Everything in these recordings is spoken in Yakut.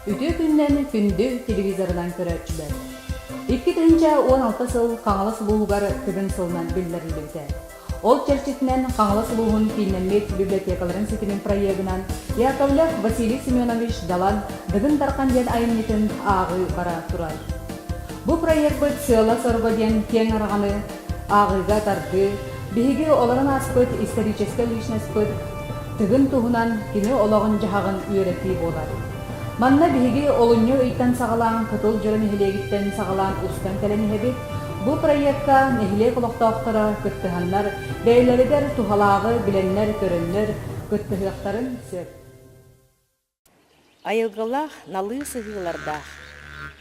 Үтүө күнүнэн күндү телевизорынан көрөөччүлэр! 2016 сыл Хаҥалас улууһугар Тыгын сылынан биллэриллибитэ. Ол чэрчитинэн Хаҥалас улууһун кииннэммит библиотекаларын ситимин проегынан Яковлев Василий Семенович Далан Дыгын Дархан диэн айымньытын ааҕыы бара турар. Бу проекпыт сыала-соруга диэн киэҥ араҥаны ааҕыыга тардыы, биһиги олорон ааспыт историческай личностьпыт Тыгын туһунан кини олоҕун-дьаһаҕын үөрэтии буолар. Манна биһиги олунньу ыйтан саҕалаан Кытыл Дьоро нэһилиэгиттэн саҕалаан устан кэлэн иһэбит. Бу проекка нэһилиэк олохтоохторо кыттыһаннар, бэйэлэригэр туһалааҕы билэннэр-көрөннөр кыттыһыахтарын сөп. Айылгылаах налыы сыһыылардаах,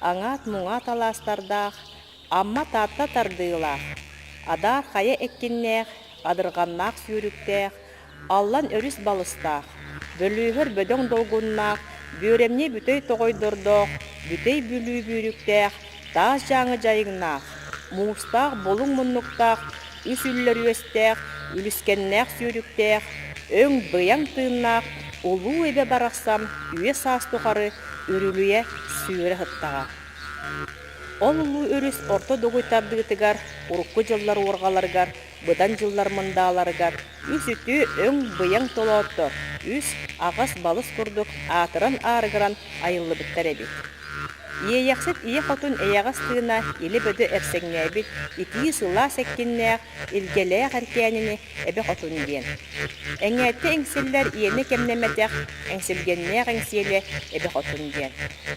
аҥаат-муҥаат алаастардаах, Амма-Таатта тардыылаах, адаар хайа эккиннээх, адырҕаннаах сүүрүктээх, Аллан өрүс балыстаах, бөлүөһэр бөдөҥ долгуннаах, бүөрэмньи бүтэй тоҕойдордоох, бүтэй Бүлүү бүүрүктээх, таас дьааҥы дьайыҥнаах, муустаах булуҥ муннуктаах, үс үллэр үөстээх, үлүскэннээх сүүрүктээх, өҥ быйаҥ тыыннаах улуу эбэ барахсан үйэ-саас тухары үрүлүйэ сүүрэ сыттаҕа. Ол улуу өрүс орто дугуй тардыытыгар, урукку дьыллар уорҕаларыгар, быдан дьыллар мындааларыгар үс үтүө өҥ быйаҥ толооттор, үс аҕас балыс курдук аатыран-аарыгыран айыллыбыттар эбит. Иэйэхсит ийэ хотун эйэҕэс тыына илэ-бөдө эрсэҥнээбит итии сылаас эккиннээх, илгэлээх эркээнини эбэ хотун диэн. Эҥээттэ эҥсиллэр иэнэ кэмнэммэтэх эҥсилгэннээх эҥсиэлэ эбэ хотун диэн.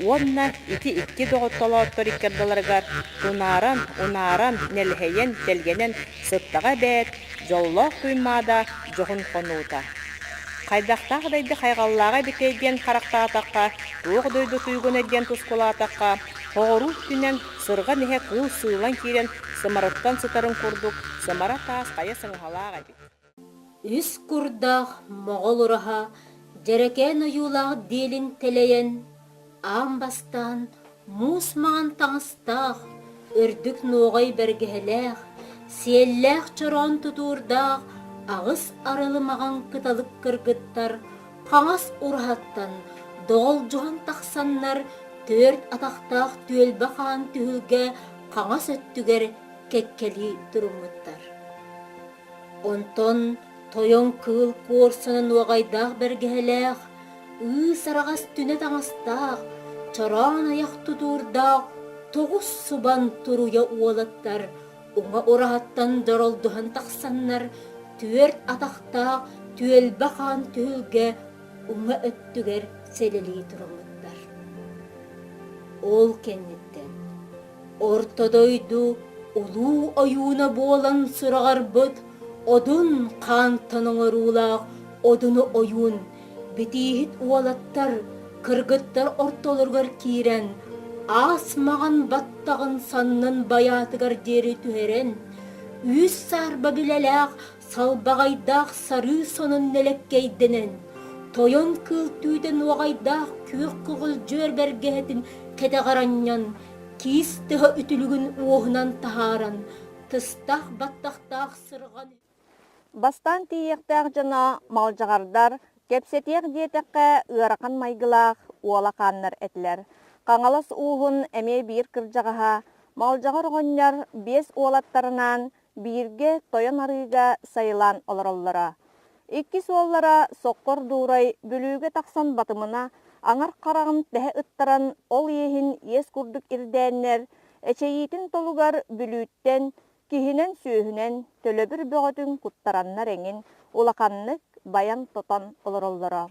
Уонна ити икки доҕоттолооттор икки ардыларыгар тунааран, унааран, нэлэһэйэн, тэлгэнэн сыттаҕа эбээт, дьоллоох Туймаада дьоһун хонуута. Хайдахтаах дайды хайҕаллааҕа эбитэй диэн харахтаатахха, туох дойду туйгуна диэн тускулаатахха, хоҕуруу өттүнэн сырҕан иһэ кыыл сыылан киирэн сымарыттан сытарын курдук сымара таас хайа сыҥаһалаах эбит. Үс курдаах моҕол ураһа дьэрэкээн ойуулаах диэлин тэлэйэн, аан бастаан муус маҥан таҥастаах, үрдүк нуоҕай бэргэһэлээх, сиэллээх чороон тутуурдаах аҕыс арылы маҕан кыталык кыргыттар хаҥас ураһаттан доҕолдьуһан тахсаннар түөрт атахтаах түөлбэ хаан түһүлгэ хаҥас өттүгэр кэккэлии туруммуттар. Онтон тойон кыыл куорсуна нуоҕайдаах бэргэһэлээх, ыыс араҕас түнэ таҥастаах, чороон айах тутуурдаах тоҕус субан туруйа уолаттар уҥа ураһаттан доролдуһан тахсаннар түөрт атахтаах түөлбэ хаан түһүлгэ уҥа өттүгэр сэлэлии туруммуттар. Ол кэнниттэн Орто дойду улуу ойууна буолан сураҕарбыт Одун хаантан оҥоруулаах Одуну ойуун битииһит уолаттар, кыргыттар ортолоругар киирэн, аас маҕан баттаҕын саннын байаатыгар диэри түһэрэн, үс саарба билэлээх салбаҕайдаах сарыы сонун нэлэккэйдэнэн, тойон кыыл түүтэ нуоҕайдаах күөх көҕүлдьүөр бэргэһэтин кэтэҕэр анньан, киис тыһа үтүлүгүн уоһунан таһааран, тыстаах баттахтаах сырҕан Бастаан тиийиэхтээх дьоно малдьаҕардар, кэпсэтиэх диэтэххэ ыарахан майгылаах уола хааннар этилэр. Хаҥалас ууһун эмиэ биир кырдьаҕаһа Малдьаҕар оҕонньор биэс уолаттарынаан бииргэ Тойон Арыыга сайылаан олороллоро. Иккис уоллара Соккор Дуурай Бүлүүгэ тахсан батымына, аҥар хараҕын тэһэ ыттаран ол иэһин иэс курдук ирдээннэр, эчэйиитин толугар Бүлүүттэн киһинэн-сүөһүнэн төлөбүр бөҕөтүн куттараннар эҥин улаханнык байан-тотон олороллоро.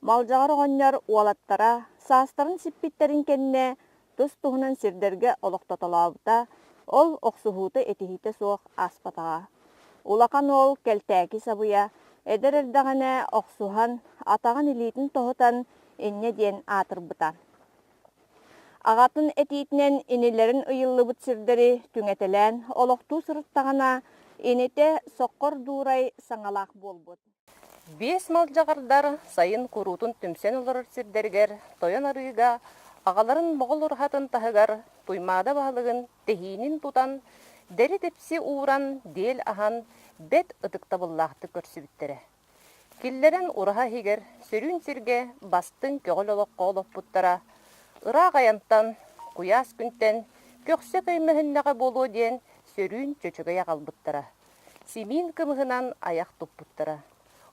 Малдьаҕар оҕонньор уолаттара саастарын сиппиттэрин кэннэ тус-туһунан сирдэргэ олохтотолообута, ол охсуһуута-этиһиитэ суох ааспатаҕа. Улахан уол Кэлтээки сабыйа, эдэр эрдэҕинэ охсуһан, атаҕын илиитин тоһутан инньэ диэн аатырбыта. Аҕатын этиитинэн инилэрин ыйыллыбыт сирдэри түҥэтэлээн олохтуу сырыттаҕына, инитэ Соккор Дуурай саҥалаах буолбут. Биэс малдьаҕардар сайын куруутун түмсэн олорор сирдэригэр Тойон Арыыга аҕаларын Моҕол ураһатын таһыгар Туймаада баһылыгын тэһиинин тутан, дэри-дэпси ууран, диэл аһан, бэрт ытыктабыллаахтык көрсүбүттэрэ. Киллэрэн ураһа иһигэр сөрүүн сиргэ бастыҥ көҕүл олоххо олоппуттара. Ыраах айантан, куйаас күнтэн көхсө көймөһүннэҕэ буолуо диэн сөрүүн чөчөгөй аҕалбыттара, симиин кымыһынан айах туппуттара.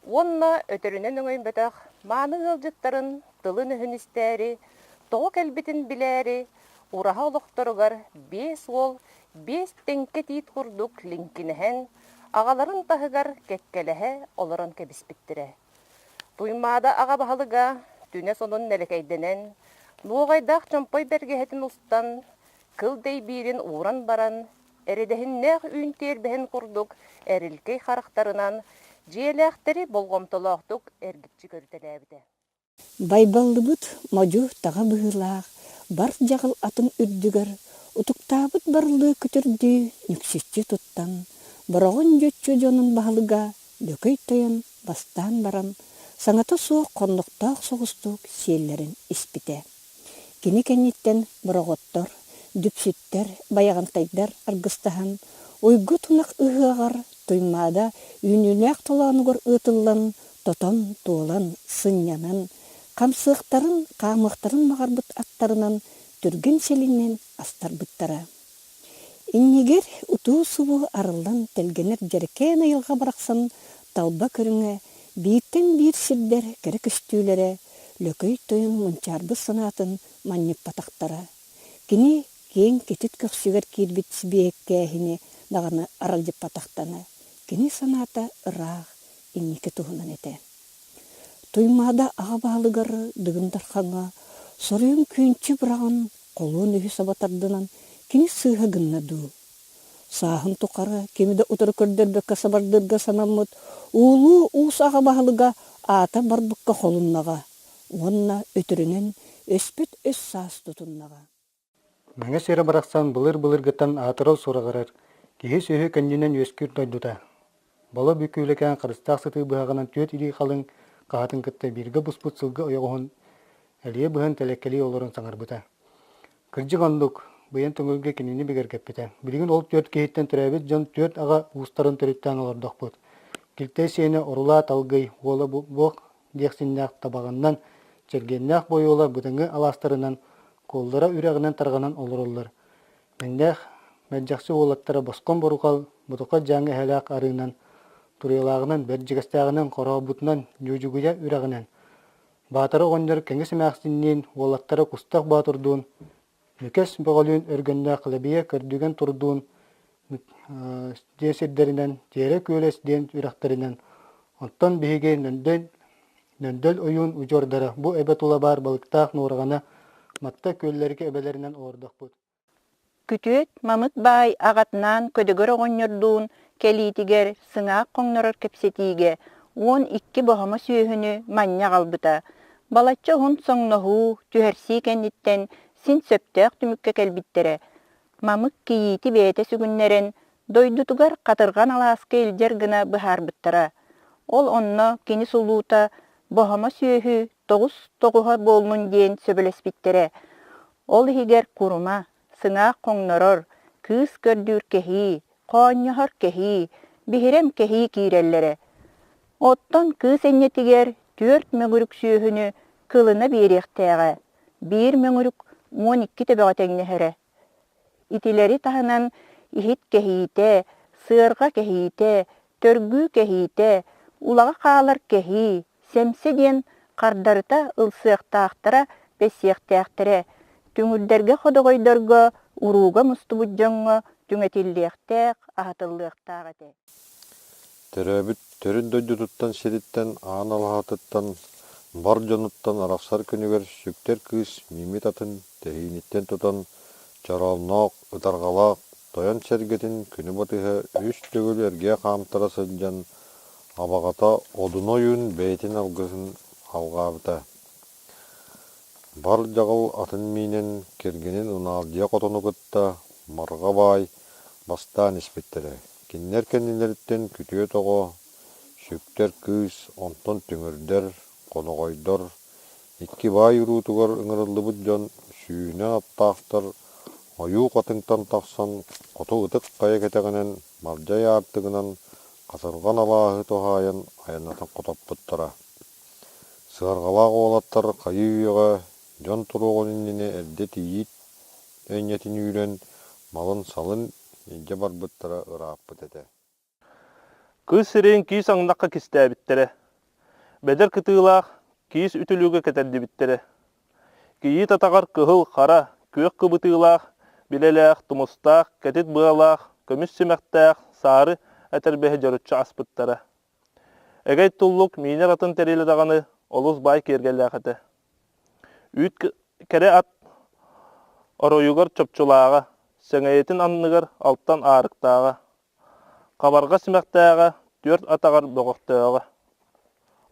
Уонна өтөрүнэн өҥөйбөтөх мааны ыалдьыттарын тылын-өһүн истээри, тоҕо кэлбитин билээри, ураһа олохторугар биэс уол биэс тэҥкэ тиит курдук лиҥкинэһэн, аҕаларын таһыгар кэккэлэһэ олорон кэбиспиттэрэ. Туймаада аҕа баһылыга түнэ сонун нэлэкэйдэнэн, нуоҕайдаах чомпой бэргэһэтин устан, кыл дэйбиирин ууран баран, эрэдэһиннээх үүн тиэрбэһин курдук эрилкэй харахтарынан дьиэлээхтэри болҕомтолоохтук эргиччи көрүтэлээбитэ. Байбаллыбыт модьу таҕа быһыылаах бар дьаҕыл атын үрдүгэр утуктаабыт барылыы күтүрдүү нүксүччү туттан, Бороҕон дьүччү дьонун баһылыга Лөкөй тойон бастаан баран, саҥата суох хоннохтоох соҕустук сиэллэрин испитэ. Кини кэнниттэн бороҕоттор, дүпсүттэр, байаҕантайдар аргыстаһан, уйгу тунах ыһыаҕар Туймаада үүнүүлээх толоонугар ыытыллан, тотон-туолан, сынньанан, хамсыахтарын, хаамыахтарын баҕарбыт аттарынан түргэн силинэн астарбыттара. Иннигэр утуу-субуу арыллан тэлгэнэр дьэрэкээн айылҕа барахсан талба көрүҥэ, бииртэн биир сирдэр кэрэ көстүүлэрэ Лөкөй тойон мунчаарбыт санаатын манньыппатахтара. Кини киэҥ кэтит көхсүгэр киирбит сибиэһэккээһини даҕаны аралдьыппатахтана, кини санаата ыраах, инники туһунан этэ. Туймаада аҕа баһылыгар Дыгын Дархаҥҥа соруйан күөнчү быраҕан холуон үһү саба тардынан кини сыыһа гынна дуу? Сааһын тухары кими да утары көрдөрбөккө сабардыырга санаммыт уулуу уус аҕа баһылыга аата барбыкка холуннаҕа уонна өтөрүнэн өспүт өс саас тутуннаҕа. Мэҥэ сирэ барахсан былыр-былыргыттан аатырал сураҕырар, киһи-сүөһү көнньүнэн үөскүүр дойдута. Боло бүкүүлэкээн харыстаах сытыы быһаҕынан түөрт илии халыҥ хаһатын кытта бииргэ буспут сылгы ойоҕоһун элийэ быһан тэлэккэлии олорон саҥарбыта. Кырдьык оннук, быйан төҥүлгэ кинини бигэргэппитэ. Билигин ол түөрт киһиттэн төрөөбүт дьон түөрт аҕа уустарын төрүттээн олордохпут. Килтэй сиэнэ Орулаа Талгый уола буох диэхсиннээх табаҕынан, Чэлгиэннээх Бойуола бытыҥы алаастарынан, Куоллара үрэҕинэн тарҕанан олороллор. Мэҥнээх Мэлдьэхси уолаттара босхоҥ борукал, Бутука Дьааҥы эһэлээх арыынан, Туруйалааҕынан, Бэрдьигэстээҕинэн, Хорообутунан, Дьуудьугуйа үрэҕинэн, Баатара оҕонньор кэҥэс эмээхсинниин, уолаттара Кустах Боотурдуун, Мүкэс Бөҕөлүүн Өргөннөөх Лэбийэ Көрдүгэн Турдуун диэн сирдэринэн, Тиэрэ Күөлэс диэн үрэхтэринэн, оттон биһиги Нөндөй Нөндөл ойуун удьуордара бу эбэ тула баар балыктаах Нуораҕана Матта күөллэргэ эбэлэринэн олордохпут. Күтүөт Мамыт баай аҕатынаан Көдөгөр оҕонньордуун кэлиитигэр сыҥаах хоҥнорор кэпсэтиигэ 12 боһомо сүөһүнү манньа аҕалбыта. Балачча уһун соҥноһуу, түһэрсии кэнниттэн син сөптөөх түмүккэ кэлбиттэрэ. Мамык кийиити бэйэтэ сүгүннэрэн, дойдутугар Хатырҕан алааска илдьэр гына быһаарбыттара. Ол онно кини сулуута боһомо сүөһү тоҕус тоҕуһа буоллун диэн сөбүлэспиттэрэ. Ол иһигэр курума, сыҥаах хоҥнорор, кыыс көрдүүр кэһии, хоонньоһор кэһии, биһирэм кэһии киирэллэрэ. Оттон кыыс энньэтигэр түөрт мөҥүрүк сүөһүнү кылына биэриэхтээҕэ, биир мөҥүрүк 12 төбөҕө тэҥнэһэрэ. Итилэри таһынан иһит кэһиитэ, сыарҕа кэһиитэ, төргүү кэһиитэ, улаҕа хаалар кэһии, сэмсэ диэн хардарыта ылсыахтаахтара, бэссиэхтээхтэрэ, түҥүрдэргэ ходоҕойдорго урууга мустубут дьоҥҥо түҥэтиллиэхтээх, аһатыллыахтаах этэ. Төрөөбүт төрүт дойдутуттан сириттэн аан алаһатыттан бар дьонуттан арахсар күнүгэр сүктэр кыыс мииммит атын тэһииниттэн тутан чороонноох, ытарҕалаах тойон сэргэтин күнү батыһа үс төгүл эргийэ хаамтара сылдьан абаҕата Одуну ойуун бэйэтин алгыһын алҕаабыта. Бар дьаҕыл атын миинэн кэргэнин Унаалдьыйа хотону кытта Марҕа баай бастаан испиттэрэ. Кинилэр кэннилэриттэн күтүөт оҕо, сүктэр кыыс, онтон түҥүрдэр, хоноҕойдор, икки баай уруутугар ыҥырыллыбыт дьон сүүнэ аттаахтар ойуу хатыҥтан тахсан хоту ытык хайа кэтэҕинэн Мардьай аартыгынан Хатырҕан алааһы туһаайан айаннатан хотоппуттара. Сыарҕалаах уолаттар хайыы-үйэҕэ. Дьон туруоҕун иннинэ эрдэ тиийиит энньэтин үүрэн, малын-салын илдьэ барбыттара ырааппыт этэ. Кыыс сирэйин киис аҥнахха кистээбиттэрэ, бэдэр кытыылаах киис үтүлүгэ кэтэрдибиттэрэ. Кийиит атаҕар кыһыл, хара, күөх кыбытыылаах, билэлээх, тумустаах, кэтит быалаах, көмүс симэхтээх саары этэрбэһи дьоруччу аспыттара. Эгэй туллук миинэр атын тэрилэ даҕаны олус баай киэргэллээх этэ. Үүт кэрэ ат оройугар чопчулааҕа, сэҥэйэтин анныгар алтан аарыктааҕа, Хабарҕа симэхтээҕэ, түөрт атаҕар бөҕөхтөөҕө,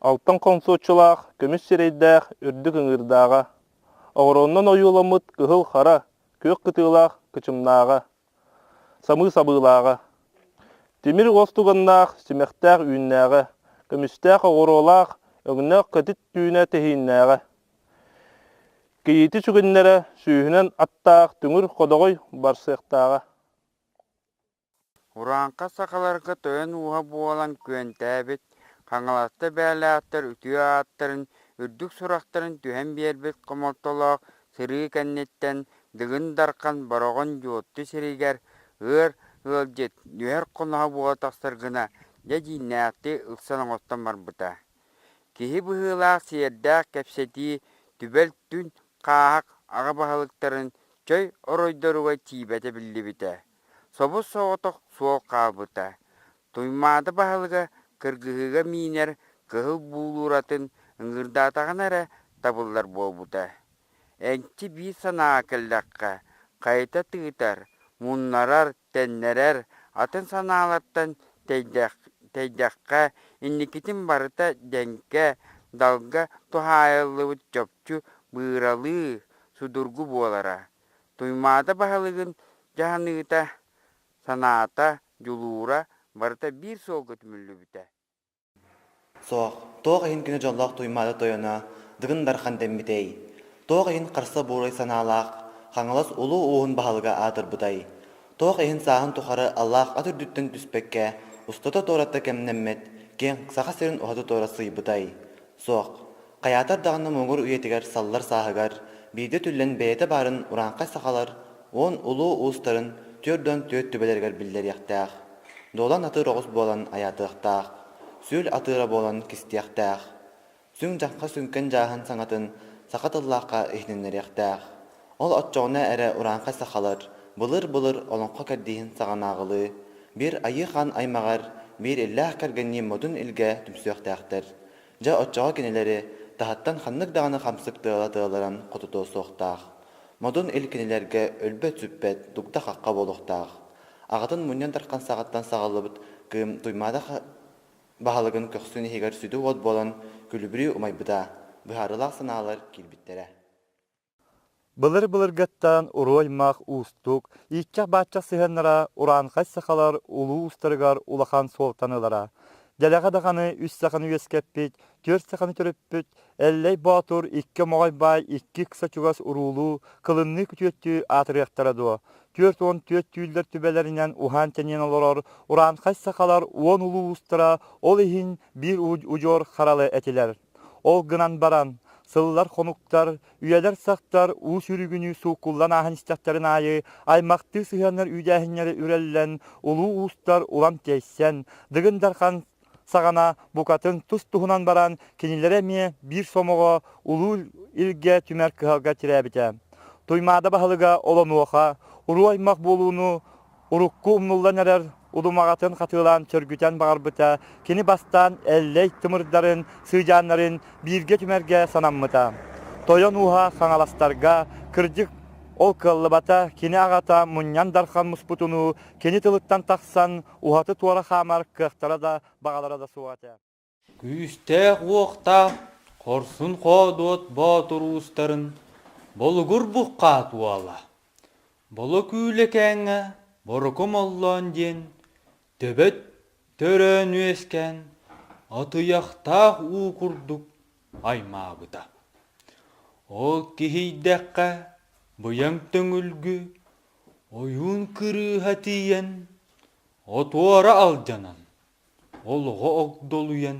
алтан хоҥсуоччулаах, көмүс сирэйдээх, үрдүк ыҥыырдааҕа, оҕуруоннан ойууламмыт кыһыл хара, күөх кытыылаах кычымнааҕа, самыы сабыылааҕа, тимир уостуганнаах, симэхтээх үүннээҕэ, көмүстээх оҕуруолаах, өҥнөөх кэтит түүнэ тэһииннээҕэ. Кийиити сүгүннэрэ сүүһүнэн аттаах түҥүр ходоҕой барсыахтааҕа. Урааҥха сахаларга тойон ууһа буолан күөнтээбит, Хаҥаласта бээлээхтэр үтүө ааттарын, үрдүк сурахтарын түһэн биэрбит хомолтолоох сырыы кэнниттэн Дыгын Дархан Бороҕон Дьуотту сиригэр ыар ыалдьыт, нүһэр хоноһо буола тахсар гына дьэ дьиҥнээхтии ылсан оҥостон барбыта. Киһи быһыылаах сиэрдээх кэпсэтии түбэл түн хааһах аҕа баһылыктарын чөй оройдоругар тиийбэтэ биллибитэ. Собус-соҕотох суол хаалбыта. Туймаада баһылыга кыргыһыыга миинэр кыһыл буулууратын ыҥыырдаатаҕына эрэ табыллар буолбута. Энчи биир санааҕа кэллэххэ, хайыта тыытар, муннарар, тэннэрэр, атын санаалартан тэйдэххэ, инникитин барыта дьэҥкэ, далга туһаайыллыбыт чопчу быыралыы, судургу буолара. Туймаада баһылыгын дьаһаныыта, санаата, дьулуура барыта биир суолга түмүллүбүтэ. Суох, туох иһин күнү дьоллоох Туймаада тойоно Дыгын Дархан дэммитэй? Туох иһин харса буурай санаалаах Хаҥалас улуу ууһун баһылыга аатырбытай? Туох иһин сааһын тухары аллаах ат үрдүттэн түспэккэ, устата-туората кэмнэммэт киэҥ Саха сирин уһаты-туора сыыйбытай? Суох, хайаатар даҕаны муҥур үйэтигэр саллар сааһыгар биирдэ түллэн бэйэтэ баарын урааҥхай сахалар уон улуу уустарын 44 түбэлэригэр биллэриэхтээх. Дуолан атыыр оҕус буолан айаатыахтаах, сүөл атыыра буолан кистиэхтээх, сүҥ дьаҥха сүҥкэн дьааһын саҥатын саха тыллаахха иһитиннэриэхтээх. Ол оччоҕуна эрэ урааҥхай сахалар былыр-былыр олоҥхо кэрдииһин саҕанааҕылыы биир айыы хаан аймаҕар биир иллээх кэргэннии модун илгэ түмсүөхтээхтэр. Дьэ оччоҕо кинилэри таһыттан ханнык даҕаны хамсык тыала тыалыран хотутуо суохтаах. Модун ил кинилэргэ өлбөт-сүппэт дугда-хахха буолуохтаах. Аҕатын мунньан дархан саҕаттан саҕыллыбыт кыым Туймаада баһылыгын көхсүн иһигэр сүдү уот буолан күлүбүрүү умайбыта, быһаарыылаах санаалар киирбиттэрэ. Былыр-былыргыттан уруй-аймах уустук, ииччэх-бааччах сыһыаннара урааҥхай сахалар улуу уустарыгар улахан суолтаны ылара. Дэлэҕэ даҕаны үс саханы үөскэппит, түөрт саханы төрөппүт Эллэй Боотур икки омоҕой баай икки ыкса чугас уруулуу, кылынныы күтүөттүү аатырыахтара дуо? 44 түүллэр түбэлэринэн уһаан-тэнийэн олорор урааҥхай сахалар уон улуу уустара ол иһин биир удьуор харалы этилэр. Ол гынан баран, сыллар-хонуктар, үйэлэр-сахтар уу сүүрүгүнүү сууккуллан ааһан истэхтэрин аайы аймахтыы сыһыаннар үүдээһиннэри үрэллэн, улуу уустар улам тэйсэн, Дыгын Дархан саҕана букатын тус-туһунан баран, кинилэри эмиэ биир сомоҕо улуу илгэ түмэр кыһалга тирээбитэ. Туймаада баһылыга Олонуоха уруу аймах буолууну урукку умнуллан эрэр удумаҕатын хатыылаан сөргүтэн баҕарбыта, кини бастаан Эллэй тымырдарын, сыдьааннарын бииргэ түмэргэ санаммыта. Тойон ууһа Хаҥаластарга, кырдьык, ол кыаллыбата, кини аҕата Мунньан Дархан муспутунуу кини тылыттан тахсан уһаты-туора хаамар кыахтара да, баҕалара да суох этэ. Күүстээх-уохтаах, хорсун-хоодуот боотур уустарын Болугур Буххаат уола, Боло Күүлэкээҥҥэ Боруку Моллоон диэн төбөт төрөөн үөскээн, атыйахтаах уу курдук аймаабыта. Ол киһийдэххэ быйаҥ төҥүлгү ойуун кырыыһа тиийэн, отуора алдьанан, олоҕо огдолуйан,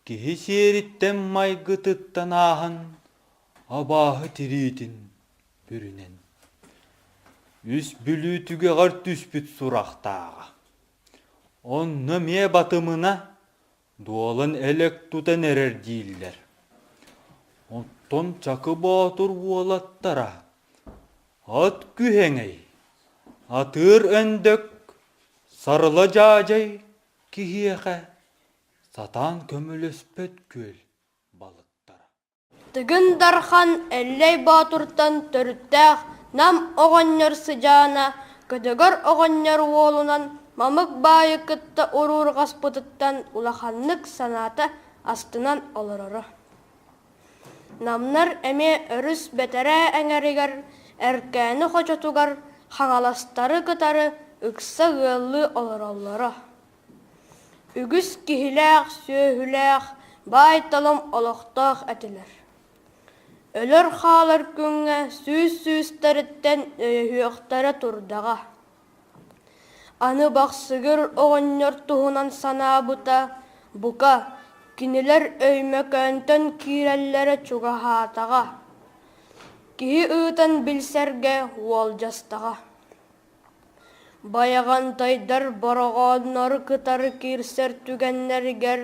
киһи сиэриттэн майгытыттан ааһан, Абааһы тириитин бүрүнэн Үс Бүлүү түгэҕэр түспүт сурахтааҕа. Онно эмиэ батымына дуолан элэк тутан эрэр дииллэр. Оттон Чакы Боотур уолаттара ат күһэҥэй, атыыр өндөк, сарыла дьаадьай киһиэхэ сатаан көмөлөспөт күөл балыктара. Тыгын Дархан Эллэй Боотуртан төрүттээх Нам оҕонньор сыдьаана Көтөгөр оҕонньор уолунан Мамык баайы кытта уруурҕаспытыттан улаханнык санаата астынан олороро. Намнар эмиэ өрүс бэтэрээ эҥэригэр Эркээни хочотугар Хаҥаластары кытары ыкса ыаллыы олороллоро. Үгүс киһилээх-сүөһүлээх, баай-талым олохтоох этилэр. Өлөр-хаалар күҥҥэ сүүс-сүүстэриттэн өйөһүөхтэрэ турдаҕа. Аны Бахсыгыр оҕонньор туһунан санаабыта, бука, кинилэр Өймөкөөнтөн киирэллэрэ чугаһаатаҕа. Киһи ыытан билсэргэ уолдьастаҕа. Байаҕантайдар Бороҕооннору кытары киирсэр түгэннэригэр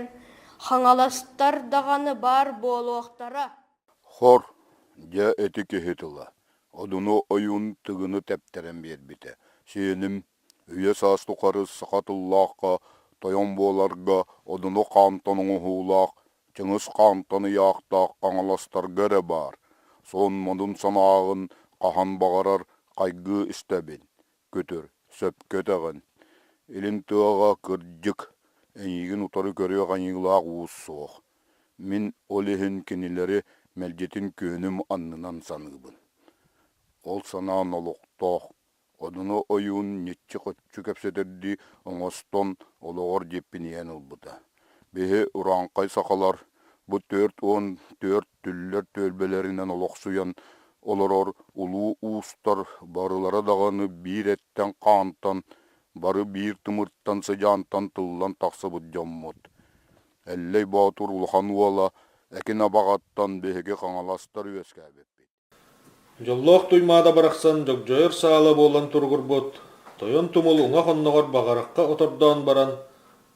Хаҥаластар даҕаны баар буолуохтара. Хор, дьэ ити киһи тыла, Одуну ойуун Тыгыны тэптэрэн биэрбитэ. Сиэним, үйэ-саас тухары саха тыллаахха тойон буоларга Одуну хаантан оҥоһуулаах, Чыҥыс хаантан ыйаахтаах Хаҥаластарга эрэ баар. Суон модун санааҕын хаһан баҕарар хайгыы истэбин, күтүр, сөпкө этэҕин. Илин тыаҕа, кырдьык, эйигин утары көрүөх айыылаах уус суох. Мин ол иһин кинилэри мэлдьитин күөнүм аннынан саныыбын. Ол санаан олохтоох, Одуну ойуун ньиччи-хоччу кэпсэтэрдии оҥостон олоҕор дьиппинийэн ылбыта. Биһи урааҥхай сахалар бу 44 түллэр түөлбэлэринэн олохсуйан олорор улуу уустар барылара даҕаны биир эттэн-хаантан, бары биир тымыртан-сыдьаантан тыллан тахсыбыт дьоммут. Эллэй Боотур улахан уола Экин Абаҕаттан биһиги хаҥаластар үөскээбиппит. Дьоллоох Туймаада барахсан дьогдьойор саала буолан туругурбут, Тойон Тумул уҥа хонноҕор баҕарахха отордоон баран,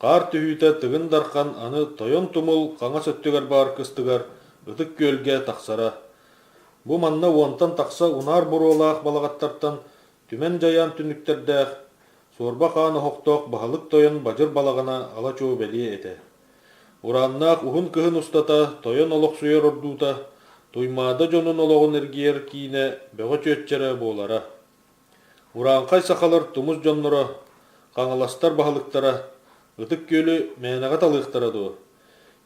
хаар түһүүтэ Тыгын Дархан аны Тойон Тумул хаҥас өттүгэр баар кыстыгар Ытык Күөлгэ тахсара. Бу манна уонтан тахса унаар буруолаах балаҕаттартан түмэн дьайаан түннүктэрдээх, суорба хаан оһохтоох баһылык тойон бадьыр балаҕана ала-чуо бэлиэ этэ. Урааннаах уһун кыһын устата тойон олохсуйар ордуута Туймаада дьонун олоҕун эргийэр киинэ бөҕө чүөччэрэ буолара. Урааҥхай сахалар тумус дьонноро, хаҥаластар баһылыктара Ытык Күөлү мээнэҕэ талыахтара дуо?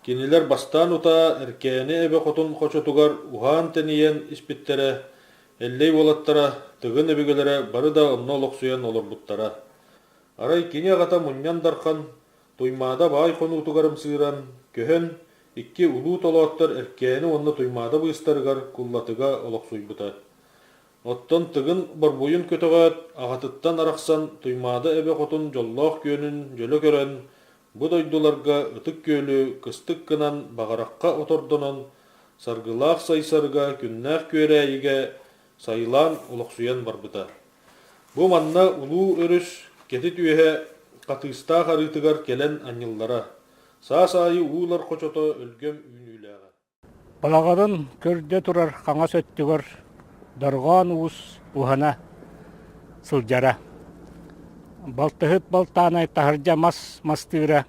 Кинилэр бастаан утаа Эркээни эбэ хотун хочотугар уһаан-тэнийэн испиттэрэ, Эллэй уолаттара, Тыгын өбүгэлэрэ бары да онно олохсуйан олорбуттара. Арай кини аҕата Мунньан Дархан Туймаада баай хонуутугар ымсыыран, көһөн, икки улуу толооттор Эркээни уонна Туймаада быыстарыгар Куллатыга олохсуйбута. Оттон Тыгын борбуйун көтөҕөөт, аҕатыттан арахсан Туймаада эбэ хотун дьоллоох күөнүн дьөлө көрөн, бу дойдуларга Ытык Күөлү кыстык гынан Баҕарахха отордонон, Саргылаах Сайсарыга күннээх Күөрээйигэ сайылаан олохсуйан барбыта. Бу манна улуу өрүс кэтит үөһэ Хатыыстаах арыытыгар кэлэн анньыллара. Саас аайы уулар хочото өлгөм үүнүүлээҕэ. Балаҕанын көрдө турар хаҥас өттүгэр Дорҕоон Уус уһана сылдьара. Балтыһыт Балтаанай таһырдьа мас мастыыра,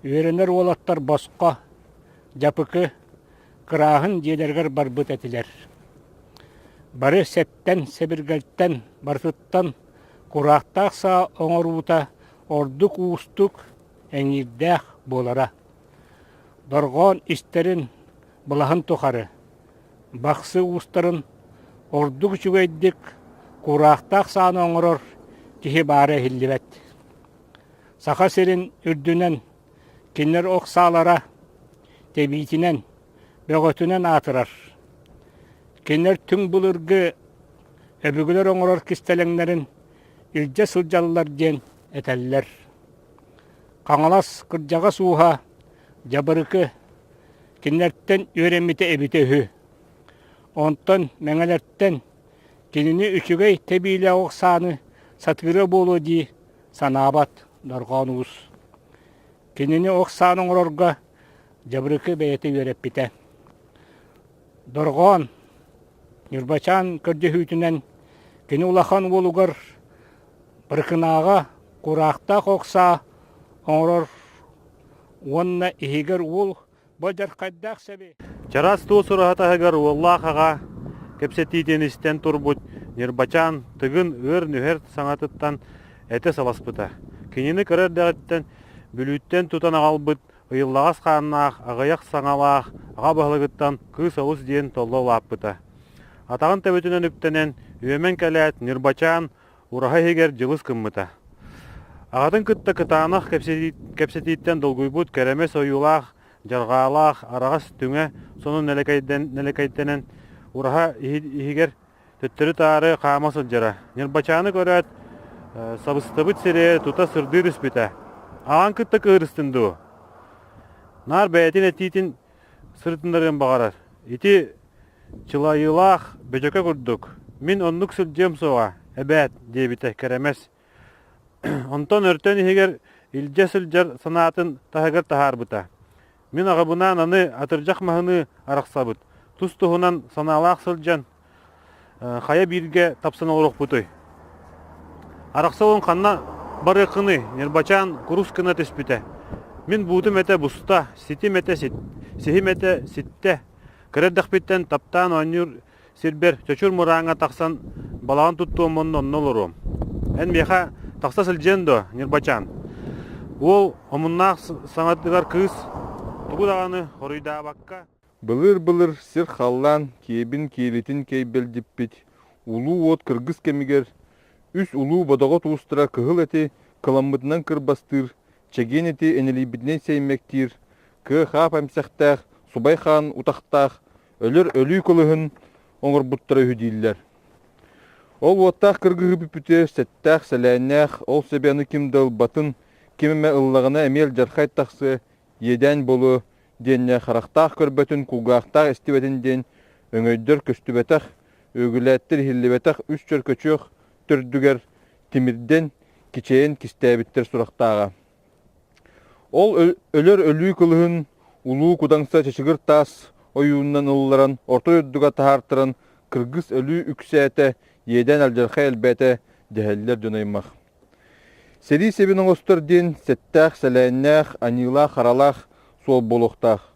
үөрэнэр уолаттар босхо, дьапыкы, кырааһын дьиэлэригэр барбыт этилэр. Бары сэптэн, сэбиргэлтэн, барытыттан кураахтаах саа оҥоруута ордук уустук, эҥиирдээх буолара. Дорҕоон истэрин былаһын тухары Бахсы уустарын ордук үчүгэйдик кураахтаах сааны оҥорор киһи баара иһиллибэт. Саха сирин үрдүнэн кинилэр ох саалара тэбиитинэн, бөҕөтүнэн аатырар. Кинилэр түҥ былыргы өбүгэлэр оҥорор кистэлэҥнэрин илдьэ сылдьаллар диэн этэллэр. Хаҥалас кырдьаҕас ууһа Дьабырыкы кинилэртэн үөрэммитэ эбитэ үһү. Онтон мэҥэлэртэн кинини үчүгэй тэбиилээх ох сааны сатыыра буолуо дии санаабат Дорҕоон Уус. Кинини ох сааны оҥорорго Дьабырыкы бэйэтэ үөрэппитэ. Дорҕоон Ньурбачаан көрдөһүүтүнэн кини улахан уолугар Быркынааҕа кураахтаах ох саа оҥорор уонна иһигэр уол Бодьархайдаах сэби. Чараас туос ураһа таһыгар уоллаах аҕа кэпсэтиитин истэн турбут Ньырбачаан Тыгын ыар-нүһэр саҥатыттан этэ саласпыта. Кинини кыра эрдэҕиттэн Бүлүүттэн тутан аҕалбыт ыйыллаҕас хааннаах, аҕыйах саҥалаах аҕа баһылыгыттан кыыс олус диэн толло улааппыта. Атаҕын төбөтүнэн үктэнэн, үөмэн кэлээт, Ньырбачаан ураһа иһигэр дьылыс гыммыта. Аҕатын кытта кытаанах кэпсэтииттэн долгуйбут кэрэмэс ойуулаах, дьарҕаалаах араҕас түҥэ сонун нэлэкэйдэнэн ураһа иһигэр төттөрү-таары хаама сылдьара. Ньырбачааны көрөөт, сабыстыбыт сири тута сырдыы түспүтэ. Аҕаҥ кытта кыыһырыстын дуу? Наар бэйэтин этиитин сырытыннарыан баҕарар. Ити Чылайыылаах бөдьөкө курдук, мин оннук сылдьыам суоҕа, эбээт, диэбитэ Кэрэмэс. Онтон өртөн иһигэр илдьэ сылдьар санаатын таһыгар таһаарбыта. Мин аҕабынаан аны атырдьах маһыныы арахсабыт, тус-туһунан санаалаах сылдьан, хайа бииргэ тапсан олоруохпутуй? Арахса олон ханна барыаххыный? Ньырбачаан курус гына түспүтэ. Мин буутум этэ буста, ситим этэ сит, сиһим этэ ситтэ, Кыра эрдэхпиттэн таптаан оонньуур сирбэр Чочур Мырааҥҥа тахсан балаҕан туттуом уонна онно олоруом. Эн миэхэ тахса сылдьыан дуо, Ньырбачаан? Уол омуннаах саҥатыгар кыыс тугу даҕаны хоруйдаабакка Былыыр-былыр сир-халлаан киэбин-киэлитин кэйбэлдьиппит улуу уот кыргыс кэмигэр үс улуу бодоҕо туустара кыһыл эти кыламмытынан кырбастыыр, чэгиэн эти энэлийбитинэн сэймэктиир кыа-хаап эмсэхтээх, субай хаан утахтаах, өлөр өлүү кылыһын оҥорбуттара үһү дииллэр. Ол уоттаах кыргыһыы бүппүтүгэр сэттээх, сэлээннээх, ол сэби аны ким да ылбатын, ким эмэ ыллаҕына эмиэ алдьархай тахсыа, иэдээн буолуо диэннэ харахтаах көрбөтүн, кулгаахтаах истибэтин диэн өҥөйдөр көстүбэтэх, үөгүлээттэр иһиллибэтэх үс чөркөчүөх төрдүгэр тимирдэн, кичэйэн кистээбиттэр сурахтааҕа. Ол өлөр өлүү кылыһын Улуу Кудаҥса чачыгыр таас ойуунунан ылларан орто дойдуга таһаартаран кыргыс өлүү үксээтэ, иэдээн алдьархай элбээтэ дэһэллэр дьон аймах. Сэрии сэбин оҥостор диэн сэттээх-сэлээннээх, аньыылаах-харалаах суол буолуохтаах.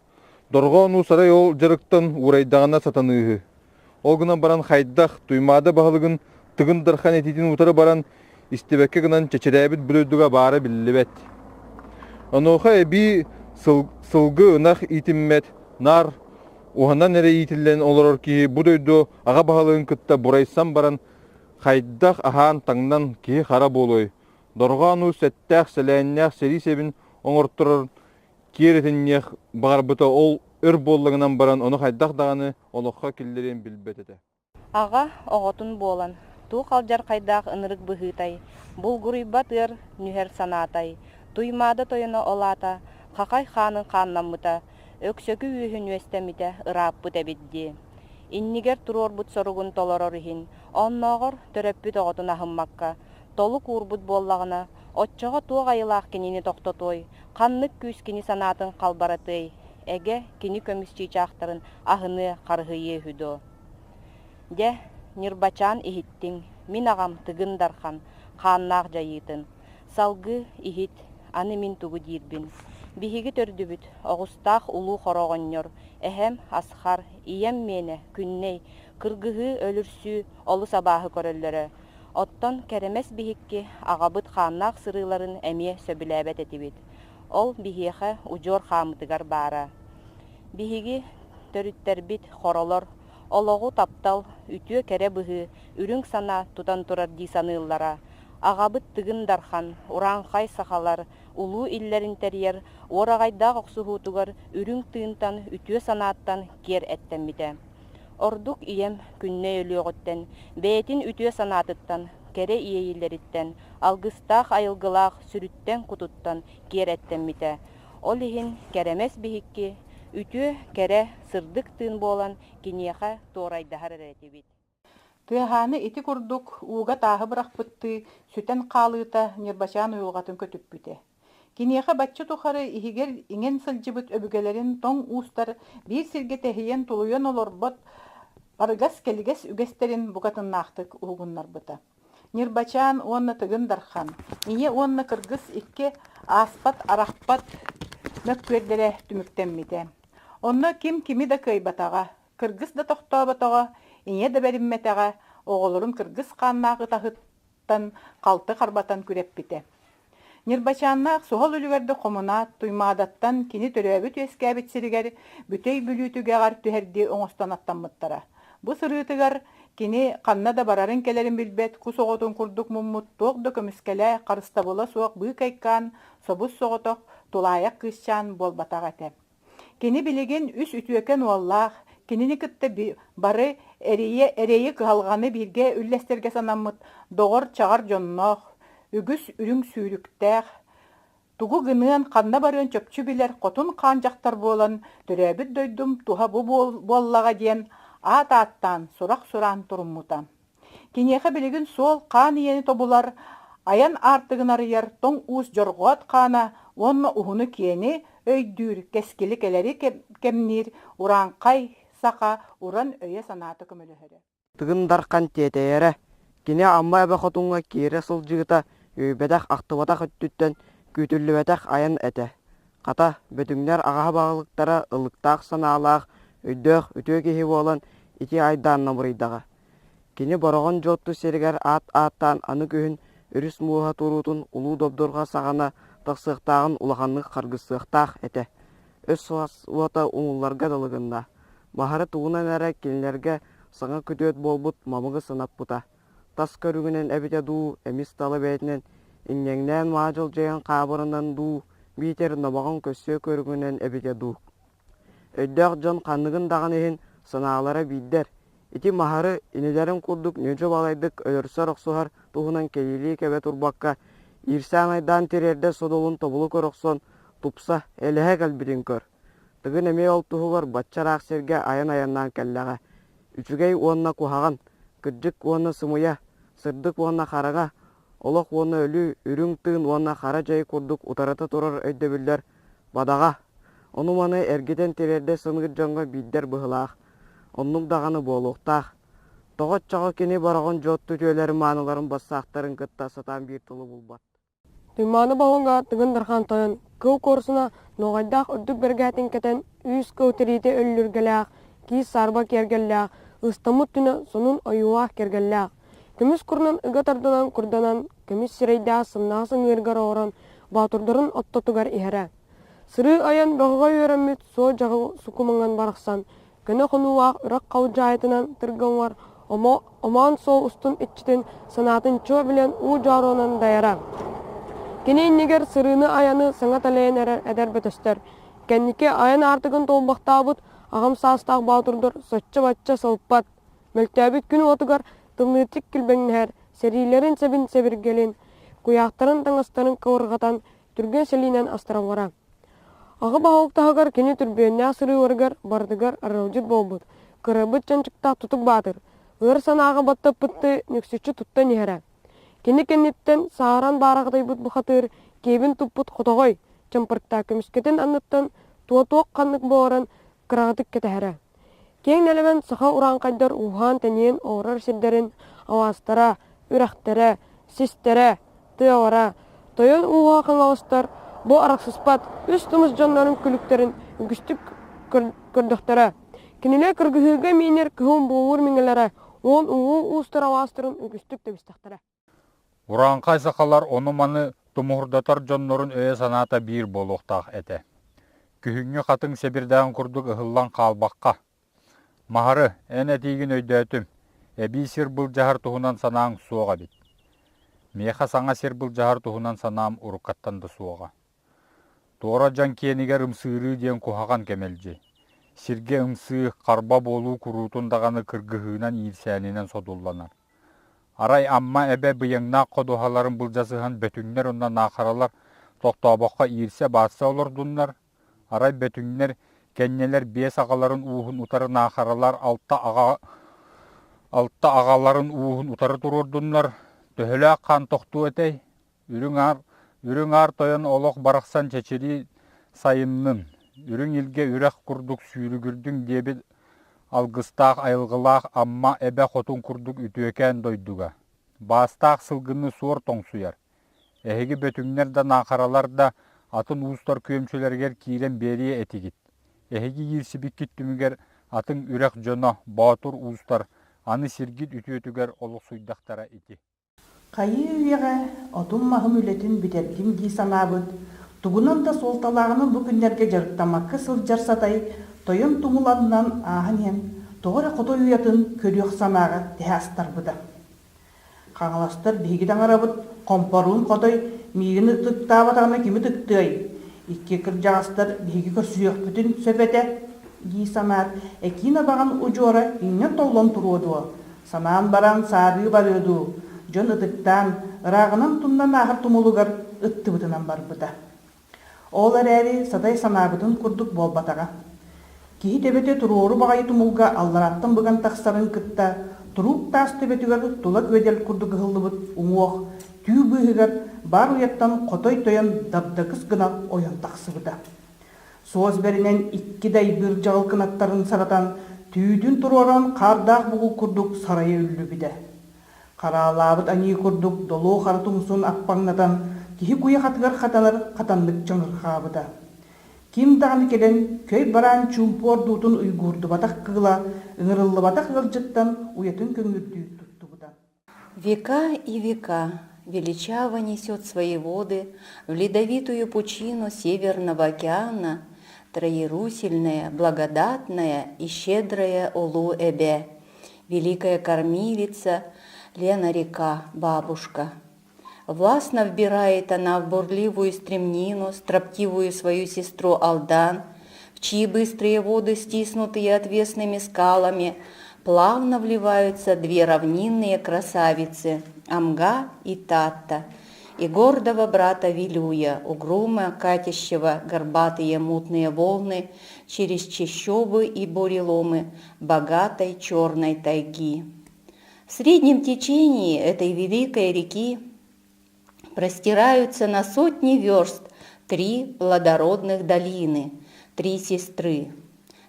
Дорҕоон Уус арай ол дьарыктан уурайдаҕына сатаныыһы. Ол гынан баран хайдах Туймаада баһылыгын Тыгын Дархан этиитин утары баран истибэккэ гынан чэчирээбит бу дойдуга баара биллибэт. Онуоха эбии сылгы ынах иитиммэт, наар уһанан эрэ иитиллэн олорор киһи бу дойду аҕа баһылыгын кытта бурайсан баран хайдах аһаан-таҥнан киһи хара буолуой, дорҕоон уус сэттээх-сэлээннээх сэрии сэбин оҥорторор киэр этинниэх баҕарбыта ол өр буоллаҕынан баран ону хайдах даҕаны олоххо киллэриэн билбэт этэ. Аҕа оҕотун буолан, туох алдьархайдаах ынырык быһыытай, булгуруйбат ыар нүһэр санаатай, Туймаада тойоно ол аата хахай хаанын хааннаммыта, Өксөкү үөһүн үөстэммитэ ырааппыт эбит дии. Иннигэр туруорбут соругун толорор иһин, оннооҕор төрөппүт оҕотун аһыммакка, толук уурбут буоллаҕына, оччоҕо туох айылаах кинини тохтотуой, ханнык күүс кини санаатын халбаратыай, эгэ, кини көмүс чыычаахтарын аһыныа, харыһыйыа үһү дуо? Дьэ, Ньырбачаан иһиттиҥ, мин аҕам Тыгын Дархан хааннаах дьайыытын. Салгыы иһит, аны мин тугу диирбин. Биһиги төрдүбүт, оҕустаах улуу хоро оҕонньор, эһэм Асхар, ийэм миэнэ Күннэй, кыргыһыы, өлүрсүү олус абааһы көрөллөрө. Оттон Кэрэмэс биһикки аҕабыт хааннаах сырыыларын эмиэ сөбүлээбэт этибит. Ол биһиэхэ удьуор хааммытыгар баара. Биһиги төрүттэрбит, хоролор, олоҕу таптал, үтүө-кэрэ быһыы, үрүҥ санаа тутан турар дии саныыллара. Аҕабыт Тыгын Дархан, урааҥхай сахалар улуу иллэрин тэрийэр уораҕайдаах охсуһуутугар үрүҥ тыынтан, үтүө санааттан киэр эттэммитэ. Ордук ийэм Күннэй өлүөҕүттэн, бэйэтин үтүө санаатыттан, кэрэ иэйиилэриттэн, алгыстаах айылгылаах сүрүттэн-кутуттан киэр эттэммитэ. Ол иһин Кэрэмэс биһикки. Үтүө, кэрэ, сырдык тыын буолан киниэхэ туорайдаһар эрэ этибит. Тыаһааны ити курдук ууга тааһы бырахпыттыы сүтэн хаалыыта Ньырбачаан уйулҕатын көтүппүтэ. Киниэхэ бачча тухары иһигэр иҥэн сылдьыбыт өбүгэлэрин тоҥ уустар биир сиргэ тэһийэн-тулуйан олорбот арыгас-кэлигэс үгэстэрин букатыннаахтык уһугуннарбыта. Ньырбачаан уонна Тыгын Дархан, ийэ уонна кыргыс икки ааспат-арахпат мөккүөрдэрэ түмүктэммитэ. Онно ким кими да кыайбатаҕа, кыргыс да тохтооботоҕо, ийэ да бэриммэтэҕэ, оҕолорун кыргыс хааннаах ытаһыттан халты харбатан күрэппитэ. Ньырбачааннаах суһал үлүгэрдик хомунаат Туймаадаттан кини төрөөбүт-үөскээбит сиригэр Бүтэй Бүлүү түгэҕэр түһэрдии оҥостон аттаммыттара. Бу сырыытыгар кини ханна да барарын-кэлэрин билбэт кус оҕотун курдук муммут туох да көмүскэлэ, харыстабыла суох быыкайкаан, собус-соҕотох, тулаайах кыысчаан буолбатах этэ. Кини билигин үс үтүөкэн уоллаах, кинини кытта бары эрийэ эрэйи кыһалҕаны бииргэ үллэстэргэ санаммыт доҕор-чаҕар дьонноох, үгүс үрүҥ сүүрүктээх, тугу гыныан, ханна барыан чопчу билэр хотун хаан дьахтар буолан, төрөөбүт дойдум туһа бу буоллаҕа диэн аат ааттаан, сурах сураан туруммута. Киниэхэ билигин суол хаан ийэни тобулар, айан аартыгын арыйар тоҥ уус дьорҕоот хаана уонна уһуну-киэни өйдүүр, кэскили кэлэри кэмниир урааҥхай саха уран өйө-санаата көмөлөһөрө. Тыгын Дархан тиэтэйэрэ, кини Амма эбэ хотуҥҥа киирэ сылдьыыта үөйбэтэх-ахтыбатах өттүттэн күүтүллүбэтэх айан этэ. Хата, Бөтүҥнэр аҕаһа баһылыктара ыллыктаах санаалаах, өйдөөх, үтүө киһи буолан ити айдаан намырыйдаҕа. Кини Бороҕон Дьуотту сиригэр аат ааттаан аны күһүн өрүс мууһа туруутун улуу добдурҕа саҕана тахсыахтааҕын улаханнык харгыстыахтаах этэ. Өс уота умулларга дылы гынна. Маһары тугунан эрэ кинилэргэ саҥа күтүөт буолбут мамыгы санаппыта. Тас көрүҥүнэн эбитэ дуу, эмис тала бэйэтинэн иҥнэҥнээн маадьылдьыйан хаабырынан дуу, биитэр номоҕон көссүө көрүҥүнэн эбитэ дуу. Өйдөөх дьон ханныгын даҕаны иһин санаалара биирдэр, ити Маһары инилэрин курдук ньүдьү балайдык өлөрсөр-охсуһар туһунан кэйиилии кэбэ турбакка, иирсээн-айдаан тириэрдэр содулун тобулу көрө охсон, тупса, элэһэ кэлбитин көр. Тыгын эмиэ ол туһугар бачча ыраах сиргэ айан айаннаан кэллэҕэ. Үчүгэй уонна куһаҕан, кырдьык уонна сымыйа, сырдык уонна хараҥа, олох уонна өлүү, үрүҥ тыын уонна хара дьай курдук утарыта турар өйдөбүллэр Бадаҕа, ону-маны эргитэн тириэрдэ саныыр дьоҥҥо биирдэр быһылаах, оннук даҕаны буолуохтаах. Тоҕо оччоҕо кини Бороҕон Дьуотту үтүөлэрин мааныларын бассаахтарын кытта сатаан биир тылы булбат. Туймаана Боһуҥҥа Тыгын Дархан тойон кыл куорсуна нуоҕайдаах үрдүк бэргэһэтин кэтэн, үүс кыл тириитэ өллүргэлээх, киис саарба киэргэллээх, ыстаммыт түнэ сонун ойуулаах киэргэллээх, көмүс курунан ыга тардынан курданан, көмүс сирэйдээх сымнаҕас ыҥыырыгар олорон боотурдарын оттотугар иһэрэ. Сырыы-айан бөҕөҕө үөрэммит суол-дьаҕыл сукумаҥан барахсан, көнө хонуулаах үрэх халдьаайытынан тыргыллар омоон суол устун иччитин санаатын чуо билэн уу дьооруонан дайара. Кини иннигэр сырыыны-айаны саҥа тэлэйэн эрэр эдэр бөтөстөр, кэнники айан аартыгын туолбахтаабыт аҕам саастаах боотурдар соччо-бачча сылпат, мөлтөөбүт күн уотугар тымныытык килбэҥнэһэр сэриилэрин сэбин сэбиргэлин, куйаахтарын таҥастарын кылырҕатан түргэн сэлиинэн астараллара. Аҕа баһылык таһыгар кини түрбүөннээх сырыыларыгар барытыгар арыалдьыт буолбут, кырабыт чанчыктаах тутук баатыр, ыар санааҕа баттаппыттыы нүксүччү туттан иһэрэ. Кини кэнниттэн саһаран баараҕатыйбыт бухатыыр киэбин туппут хотоҕой, чампырыктаах көмүскэтин анныттан туо-туох ханнык буоларын кыраҕытык кэтэһэрэ. Киэҥ нэлэмэн саха урааҥхайдар ууһаан-тэнийэн олорор сирдэрин алаастара, үрэхтэрэ, систэрэ, тыалара, тойон ууһа хаҥаластар бу арахсыспат үс тумус дьоннорун күлүктэрин үгүстүк көрдөхтөрө. Кинилэр кыргыһыыга миинэр кыһыл буолуур миҥэлэрэ уон улуу уустар алаастарын үгүстүк тэбистэхтэрэ. Урааҥхай сахалар ону-маны тумуһурдатар дьоннорун өйө-санаата биир буолуохтаах этэ. Күһүҥҥү хатыҥ сэбирдэҕин курдук ыһыллан хаалбакка. Маһары, эн этиигин өйдөөтүм, эбии сир былдьаһар туһунан санааҥ суох эбит. Миэхэ саҥа сир былдьаһар туһунан санаам уруккаттан да суоҕа. Туора дьон киэнигэр ымсыырыы диэн куһаҕан кэмэлдьи. Сиргэ ымсыы, харба буолуу куруутун даҕаны кыргыһыынан иирсээнинэн содулланар. Арай Амма эбэ быйаҥнаах ходуһаларын былдьасыһан бөтүҥнэр уонна наахаралар тохтообокко иирсэ-баасса олордуннар, арай бөтүҥнэр Кэннилэр биэс аҕаларын ууһун утары наахаралар алта аҕа алта аҕаларын ууһун утары туруордуннар, төһөлөөх хаан тохтуо этэй? Үрүҥ аар, үрүҥ аар тойон олох барахсан чэчирии сайыннын, үрүҥ илгэ үрэх курдук сүүрүгүрдүҥ диэбит алгыстаах айылгылаах Амма эбэ хотун курдук үтүөкээн дойдуга. Баастаах сылгыны суор тоҥсуйар. Эһиги бөтүҥнэр да наахаралар да атын уустар күөмчүлэригэр киирэн биэриэ этигит. Эһиги иирсибиккит түмүгэр атын үрэх дьоно, боотур уустар аны сиргит үтүөтүгэр олохсуйдахтара ити. Хайыы-үйэҕэ отум-маһым үлэтин бүтэрдим дии санаабыт, тугунан да суолталааҕынан бу күннэргэ дьарыктаммакка сылдьар Сатай тойон тумул аннынан ааһан иһэн, тоҕо эрэ хотой уйатын көрүөх санааҕа тэһэ астарбыта. Хаҥаластар биһиги таҥарабыт хомпоруун хотой миигин ытыктаабатаҕына кими ытыктыай? Икки кырдьаҕастар биһиги көрсүһүөхпүтүн сөп этэ дии санаат, Экиин абаҕан удьуора иҥнэн-толлон туруо дуо, Санаан баран саарыы барыа дуу, дьон ытыктаан, ырааҕынан тумнан ааһар тумулугар ыттыбытынан барбыта. Ол эрээри сатай санаабытын курдук буолбатаҕа. Киһи төбөтө туруору баҕайы тумулга алларааттан быган тахсарын кытта туруук таас төбөтүгэр тула күөдэл курдук ыһыллыбыт уҥуох түү быыһыгар баар уйаттан хотой тойон дабдакыс гына ойон тахсыбыта. Суос бэринэн икки дайбыыр дьаҕыл кынаттарын саратан, түүтүн туруоран хаардаах бугул курдук сарайа үллүбүтэ. Хараалаабыт аньыы курдук долуо хара тумсун аппаҥнатан, киһи куйахатыгар хатанар хатаннык чаҥырхаабыта. Ким даҕаны кэлэн, көй бараан чуумпу ордуутун уйгуурдубатах кыыла, ыҥырыллыбатах ыалдьыттан уйатын көҥүрдүү туттубута. Века и века величаво несет свои воды в ледовитую пучину Северного океана троерусельная, благодатная и щедрая Улу-Эбе, великая кормилица Лена-река, бабушка. Властно вбирает она в бурливую стремнину строптивую свою сестру Алдан, в чьи быстрые воды, стиснутые отвесными скалами, плавно вливаются две равнинные красавицы – Амга и Татта, и гордого брата Вилюя, угрюмо катящего горбатые мутные волны через чащобы и буреломы богатой черной тайги. В среднем течении этой великой реки простираются на сотни верст три плодородных долины, три сестры.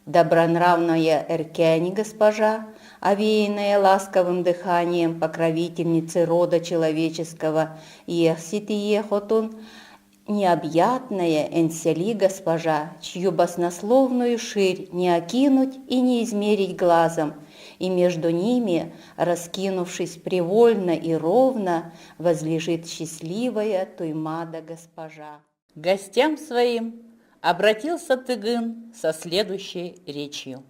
Добронравная Эркяни госпожа, овеянная ласковым дыханием покровительницы рода человеческого Ехситиехотун, необъятная Энсели госпожа, чью баснословную ширь не окинуть и не измерить глазом, и между ними, раскинувшись привольно и ровно, возлежит счастливая Туймада госпожа. Гостям своим обратился Тыгын со следующей речью.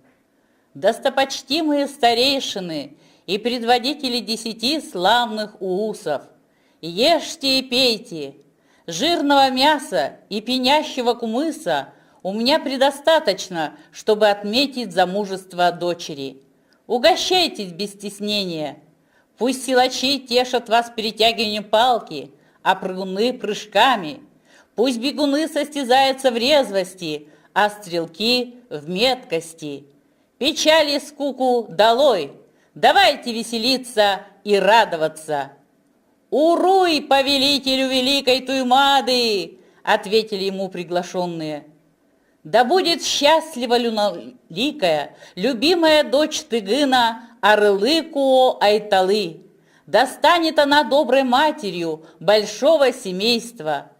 «Достопочтимые старейшины и предводители десяти славных уусов, ешьте и пейте, жирного мяса и пенящего кумыса у меня предостаточно, чтобы отметить замужество дочери. Угощайтесь без стеснения. Пусть силачи тешат вас перетягиванием палки, а прыгуны прыжками. Пусть бегуны состязаются в резвости, а стрелки в меткости. Печали и скуку долой! Давайте веселиться и радоваться! «Уруй, повелителю великой Туймады!» – ответили ему приглашенные. «Да будет счастлива люноликая, любимая дочь Тыгына Арылыкуо Айталы! Да станет она доброй матерью большого семейства!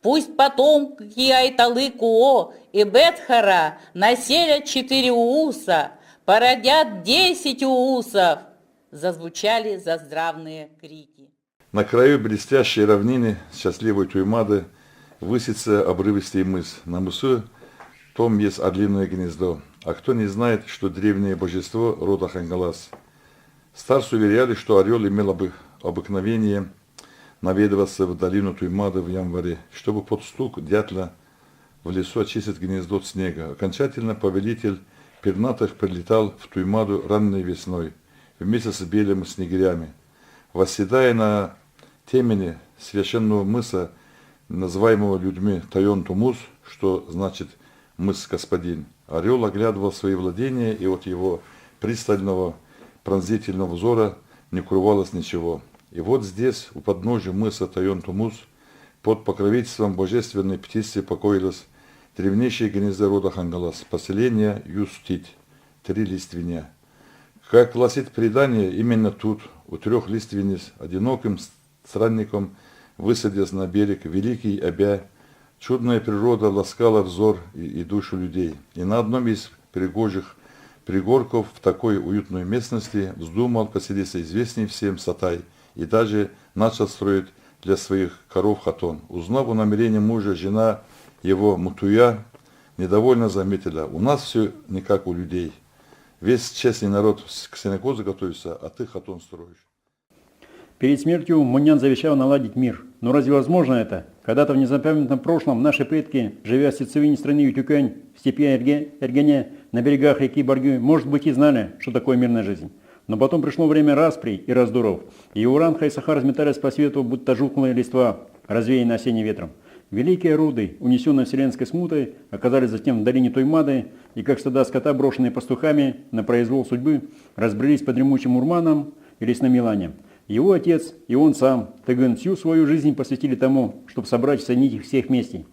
Пусть потомки Айталы-Куо и Бетхара населят четыре ууса, породят десять уусов!» Зазвучали заздравные крики. На краю блестящей равнины счастливой Туймады высится обрывистый мыс. На мысу том есть орлиное гнездо. А кто не знает, что древнее божество рода Хангалас. Старцы уверяли, что орел имел обыкновение наведываться в долину Туймады в январе, чтобы под стук дятла в лесу очистить гнездо от снега. Окончательно повелитель пернатых прилетал в Туймаду ранней весной вместе с белыми снегирями. Восседая на темени священного мыса, называемого людьми Тайон-Тумус, что значит мыс господин. Орел оглядывал свои владения, и от его пристального пронзительного взора не укрывалось ничего. И вот здесь, у подножия мыса Тайон-Тумус, под покровительством божественной птицы покоилось древнейшее гнездо рода Хангалас, поселение Юстить, три лиственя. Как гласит предание, именно тут, у трех лиственниц, одиноким странником, высадясь на берег великий Обя, чудная природа ласкала взор и, и душу людей. И на одном из пригожих пригорков в такой уютной местности вздумал поселиться известный всем Сатай и даже начал строить для своих коров хатон. Узнав о намерении мужа, жена его Мутуя недовольно заметила, у нас все не как у людей. Весь честный народ к сенокосу готовится, а ты хатон строишь. Перед смертью Мунян завещал наладить мир. Но разве возможно это? Когда-то в незапамятном прошлом наши предки, живя в сердцевине страны Ютюкань, в степи Эрге, Эргене, на берегах реки Баргю, может быть и знали, что такое мирная жизнь. Но потом пришло время расприй и раздоров, и Уран и Сахар разметались по свету, будто жухлые листва, развеянные осенним ветром. Великие роды, унесенные вселенской смутой, оказались затем в долине Туймады, и, как стада скота, брошенные пастухами на произвол судьбы, разбрелись по дремучим урманам и лесным еланям. Его отец и он сам, Тыгын, всю свою жизнь посвятили тому, чтобы собрать и соединить их всех вместе.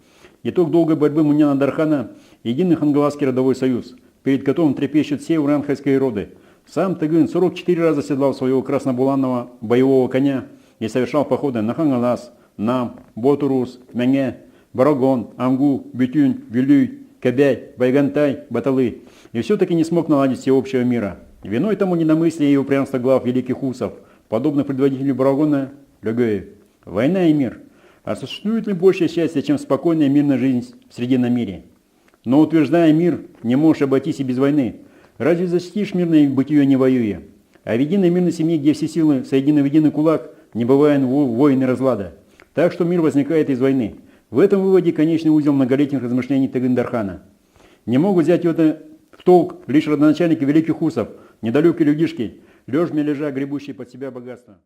Итог долгой борьбы Муняна Дархана – единый хангаласский родовой союз, перед которым трепещут все уранхайские роды. Сам Тыгын 44 раза седлал своего краснобуланного боевого коня и совершал походы на Хангалас, Нам, Ботурус, Менге, Барагон, Амгу, Бютюнь, Вилюй, Кобяй, Байгантай, Баталы. И все-таки не смог наладить всеобщего мира. Виной тому ненамыслие и упрямство глав великих усов, подобно предводителю Барагона Легоев. Война и мир. А существует ли большее счастье, чем спокойная мирная жизнь в Срединном мире? Но утверждая мир, не можешь обойтись и без войны. Разве защитишь мирное бытие, не воюя? А в единой мирной семье, где все силы соединены в единый кулак, не бывает войн и разлада. Так что мир возникает из войны. В этом выводе конечный узел многолетних размышлений Тыгындархана. Не могут взять это в толк лишь родоначальники великих усов, недалекие людишки, лежмя лежа, гребущие под себя богатство.